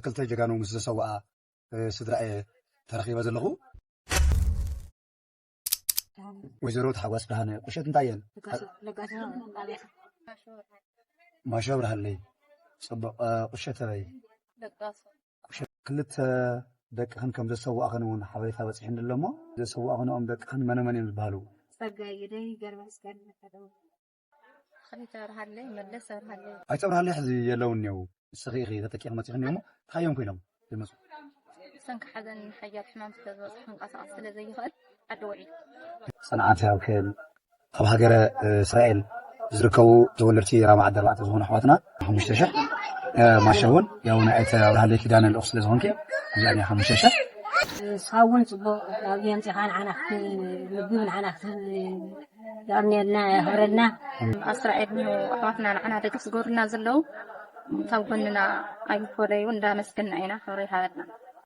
ክልተ ጀጋኑ ምስ ዘሰውኣ ስድራ እየ ተረኺበ ዘለኹ። ወይዘሮ ተሓጓስ ብርሃነ፣ ቁሸት እንታይ እየን? ማሾ ብርሃለይ። ፅቡቕ። ቁሸት ኣበይ? ክልተ ደቅኽን ከም ዘሰዋእኽን እውን ሓበሬታ በፂሕኒ ኣሎ እሞ፣ ዘሰዋእኽንኦም ደቅኽን መነ መን እዮም ዝበሃሉ? ጸጋይ ግደይ፣ ገርባ እስከር። ክልተ ብርሃለይ፣ መለሰ ብርሃለይ። ኣይተ ብርሃለይ ሕዚ የለውን እኒው። ንስኺ ኢኺ ተጠቂኺ መፂኽኒ እሞ እንታይ እዮም ኮይኖም ዝመፁ? ሰንኪ ሓዘን ሓያል ሕማም ስለ ዝበፅሑ ክንቀሳቐስ ስለ ዘይኽእል ዓዲ ውዒሉ። ፅንዓት ያብክን ኣብ ሃገረ እስራኤል ዝርከቡ ተወለድቲ ራማ ዓዲ ኣርባዕተ ዝኾኑ ኣሕዋትና ሓሙሽተ ሽሕ። ማሻ እውን ያው ናይ ኣይተ ኣብርሃለይ ኪዳነ ልኡኽ ስለ ዝኾንኪ እዚኣ ሓሙሽተ ሽሕ። ንስኻ እውን ፅቡቕ ኣብዚ ኣምፂኻ ንዓና ምግቢ ንዓና ክትህብ የቐንየልና የኽብረልና። ኣብ እስራኤል እኒሁ ኣሕዋትና ንዓና ደገፍ ዝገብሩና ዘለዉ ካብ ጎንና ኣይፈለዩ እንዳመስገንና ኢና። ክብሪ ይሃበልና።